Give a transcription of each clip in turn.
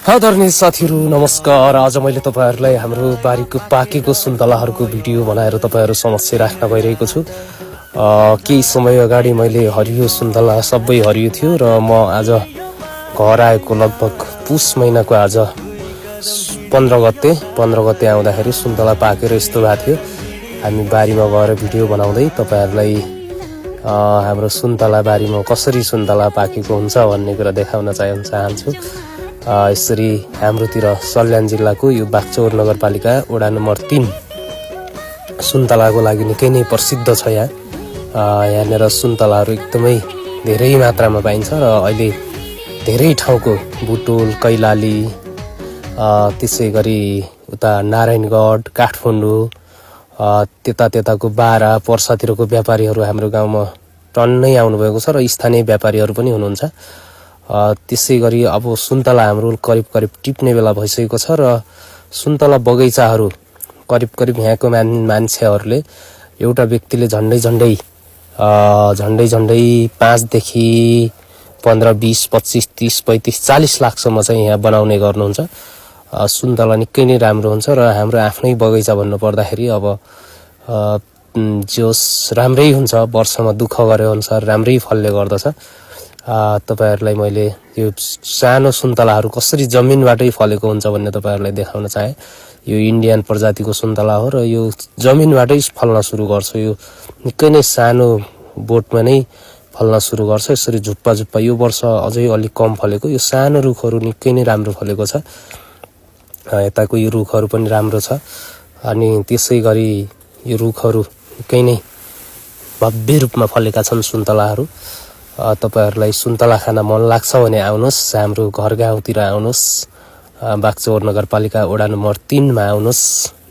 आदरणीय साथीहरू नमस्कार। आज मैले तपाईहरुलाई हाम्रो बारीको पाकेको सुन्तलाहरूको भिडियो बनाएर तपाईहरु समक्ष राख्न गइरहेको छु। केही समय अगाडि मैले हरियो सुन्तला सबै हरियो थियो र म आज घर आएको लगभग पुस महिनाको आज 15 गते आउँदाखेरि सुन्तला पाकेर यस्तो भएको थियो। हामी बारीमा गएर भिडियो बनाउँदै तपाईहरुलाई हाम्रो सुन्तला बारीमा कसरी सुन्तला पाकेको हुन्छ भन्ने कुरा देखाउन चाहन्छु। यसरी हाम्रोतिर सल्यान जिल्लाको यो बागचौर नगरपालिका वडा नम्बर 3 सुन्तलाको लागि निकै नै प्रसिद्ध छ। यहाँनेर सुन्तलाहरू एकदमै धेरै मात्रामा पाइन्छ र अहिले धेरै ठाउँको बुटोल, कैलाली, त्यसै गरी उता नारायणगढ, काठमाडौँ, त्यताको बारा, पर्सातिरको व्यापारीहरू हाम्रो गाउँमा टन्नै आउनुभएको छ र स्थानीय व्यापारीहरू पनि हुनुहुन्छ। त्यसै गरी अब सुन्तला हाम्रो करिब टिप्ने बेला भइसकेको छ र सुन्तला बगैँचाहरू करिब यहाँको मान्छेहरूले एउटा व्यक्तिले झन्डै 5 देखि 15, 20, 25, 30, 35, 40 लाखसम्म चाहिँ यहाँ बनाउने गर्नुहुन्छ। सुन्तला निकै नै राम्रो हुन्छ र हाम्रो आफ्नै बगैँचा भन्नु पर्दाखेरि अब जोस राम्रै हुन्छ, वर्षमा दुःख गरे अनुसार राम्रै फल्ने गर्दछ। तपाईहरुलाई मैले यो सानो सुन्तलाहरू कसरी जमिनबाटै फलेको हुन्छ भन्ने तपाईहरुलाई देखाउन चाहे। यो इन्डियन प्रजातिको सुन्तला हो र यो जमिनबाटै फल्न सुरु गर्छ। यो निकै नै सानो बोटमा नै फल्न सुरु गर्छ। यसरी झुप्पा यो वर्ष अझै अलि कम फलेको, यो सानो रुखहरू निकै नै राम्रो फलेको छ। यताको यो रुखहरू पनि राम्रो छ। अनि त्यसै गरी यो रुखहरू निकै नै भव्य रूपमा फलेका छन् सुन्तलाहरू। तपाईहरुलाई सुन्तला खान मन लाग्छ भने आउनुस्, हाम्रो घर गाउँतिर आउनुस्, बागचौर नगरपालिका वडा नम्बर 3 मा आउनुस्।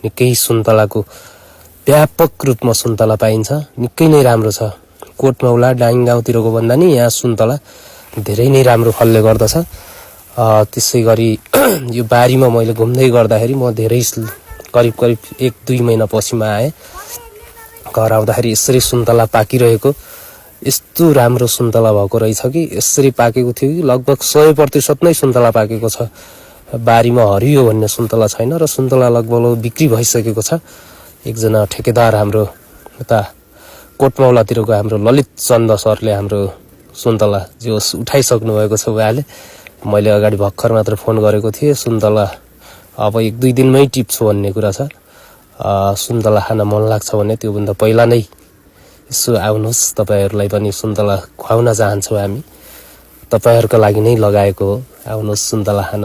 निकै सुन्तलाको व्यापक रूपमा सुन्तला पाइन्छ, निकै नै राम्रो छ। कोटमौला, डाइङ गाउँतिरको भन्दा नि यहाँ सुन्तला धेरै नै राम्रो फल्ने गर्दछ। त्यसै गरी यो बारीमा मैले घुम्दै गर्दाखेरि म धेरै करिब 1-2 महिना पछिमा आएँ। घर आउँदाखेरि यसरी सुन्तला पाकिरहेको, यस्तो राम्रो सुन्तला भएको रहेछ कि यसरी पाकेको थियो कि लगभग 100% नै सुन्तला पाकेको छ। बारीमा हरियो भन्ने सुन्तला छैन र सुन्तला लगभग बिक्री भइसकेको छ। एकजना ठेकेदार हाम्रो उता कोटमौलातिरको हाम्रो ललित चन्द सरले हाम्रो सुन्तला जोस उठाइसक्नु भएको छ उहाँले। मैले अगाडि भर्खर मात्र फोन गरेको थिएँ, सुन्तला अब 1-2 दिनमै टिप्छु भन्ने कुरा छ। सुन्तला खान मन लाग्छ भने त्योभन्दा पहिला नै यसो आउनुहोस्। तपाईहरुलाई पनि सुन्तला खुवाउन चाहन्छौँ हामी, तपाईहरुको लागि नै लगाएको हो। आउनुहोस् सुन्तला खान।